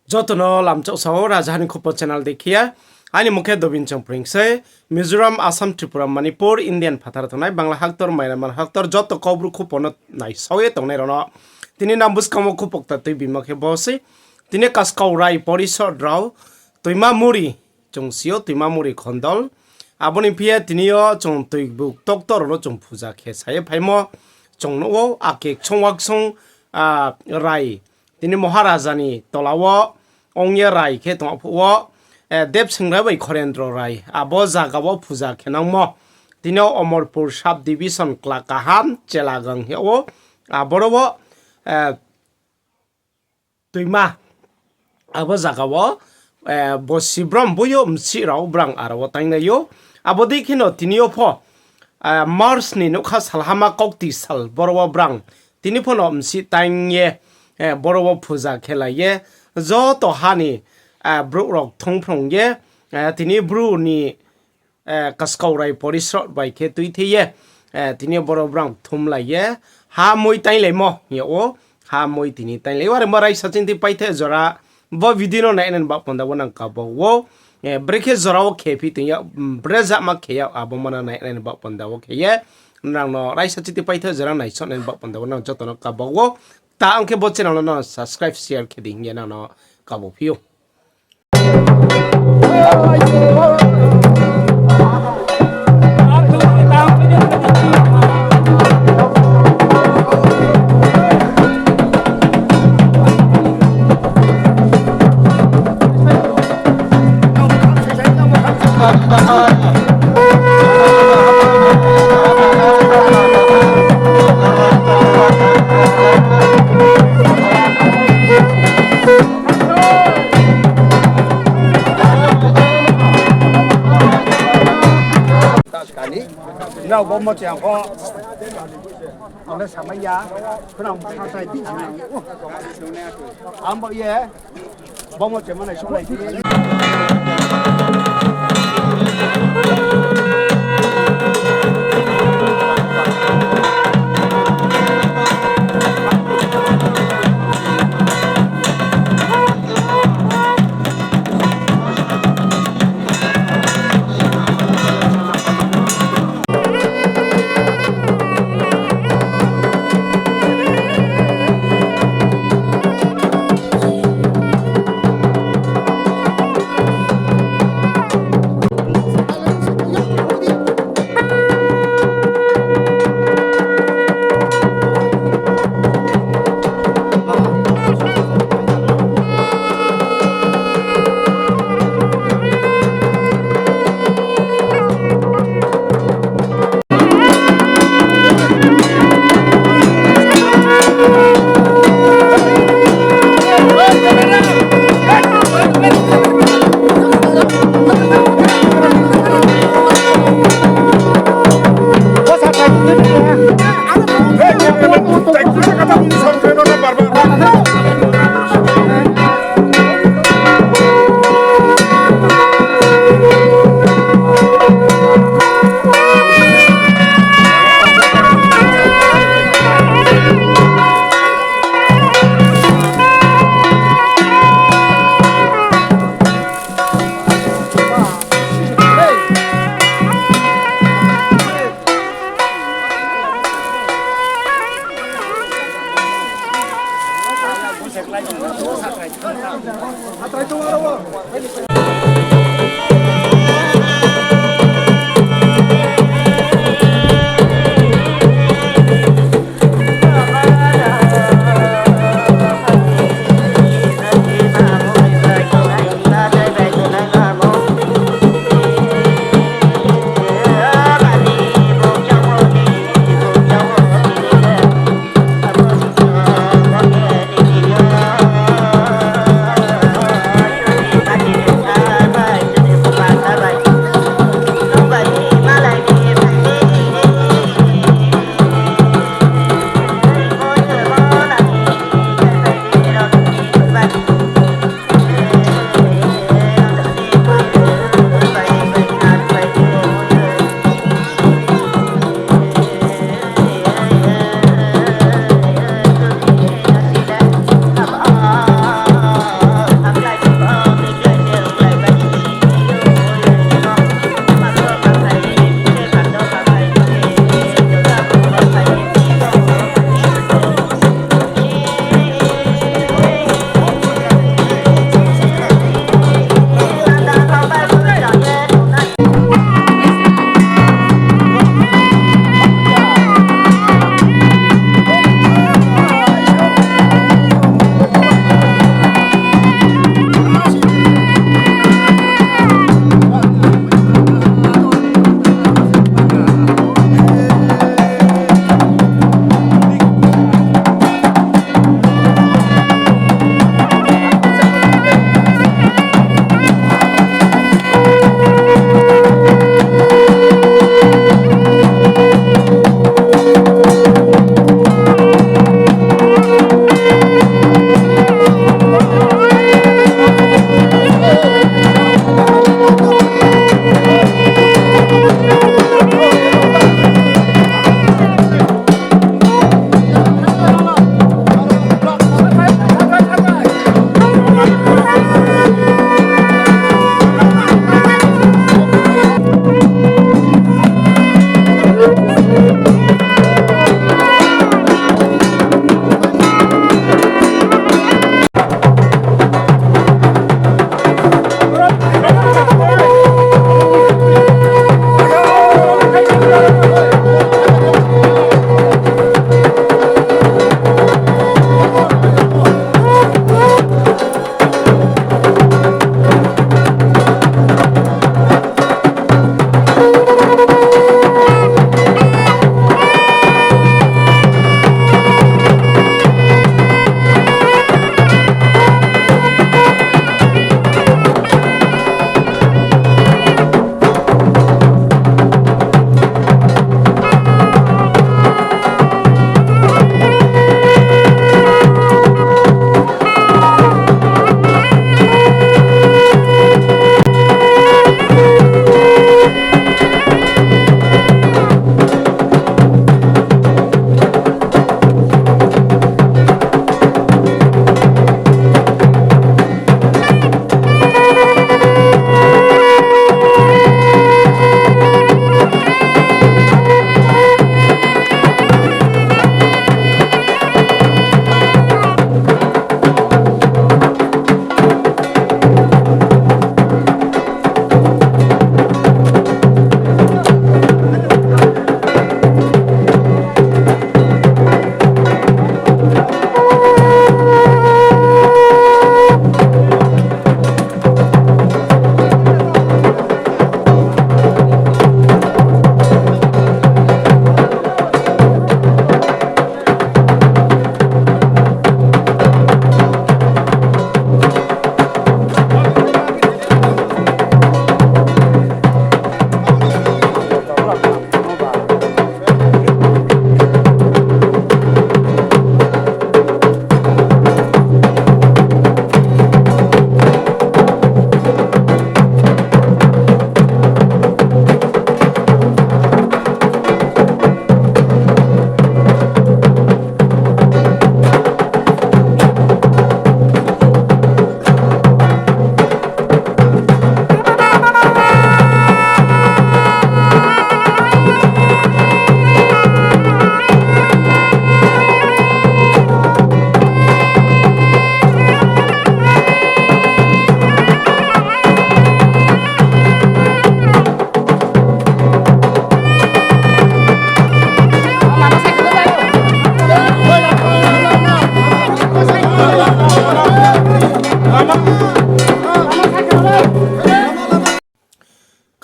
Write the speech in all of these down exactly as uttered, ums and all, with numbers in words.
Joto no lamchouh sao, Rajaha ni Khupo channel dei khe ye. Aini mung khe Dobin Chongpring sei. Mizoram, Assam, Tripura, Manipur, Indian phathar tongnai, Bangla haktor, Myanmar haktor, joto Kaubru khupo no naisao ye tongnai rao no tini nang buskang wo khupo kta tuibimo khe bo sei. Tini Kaskau Rai Porisod rao Toima Muri, chung si ou, Toima Muri khondol. Abo ni phi ye tini yo chung tuibu toktor rao no chung puja khe sa ye phaimo chung nuh ou, ake ksong waksong, ah, rai. Tini Maharaja ni tola wo ong ye rai khe tong phuh wo, eh, Debsing Rai bai Khorendro Rai abo zaga wo puja khe nangmo. Tini yo Omorpur sub division Kla Kaham Chelagang hing ou. Aboro wo, eh, Toima. Abo zaga wo, eh, bo sibrom bo yo msih rao brang aro wo tainglai ou. Abo dei kheno tini yo pho, eh, March ni nougkha salhama kaukti sal boro wo brang. Tini pho no msih taing ye, eh, boro wo puja khelai ye. Joto ha ni, eh, brouh rao thungphrung ye, eh, tini Bru ni eh, Kaskau Rai Porisod bai khe tuithei ye, eh, tini yo boro brang thumlai ye, ha moi tainglaimo hing yag ou, ha moi tini tainglai ou, are mo raisa chingthi paithe jora, bo video no nainai ni baoh panda wo nang kabo ou, eh, brekhe jora wo khe phi tong yag, mm, brezama khe yag, abo mo no nainai ni baoh panda wo khe ye, nang no raisa chingthi paithe jora naisonai ni baoh panda wo nang joto no kabo ou, ta ong khe bo channel no nang subscribe, share khe di hing ye nang no kabo phi ou. Nrao bo mo chaya pho, ang le samai ya, khorang sasai di. Ang bo ye, bo mo chaya mo nai songlai di.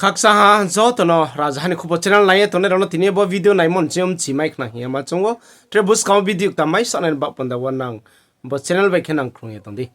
Khakchang ha joto no Rajaha ni Khupo channel nai ye tongnai rao no tini bo video naimo ni ching yo mchi mai khna hing ye ma choung ou. Tre buskang wo video kta mai sanai ni baoh panda wo nang bo channel bai khe nang khlum ye tong di.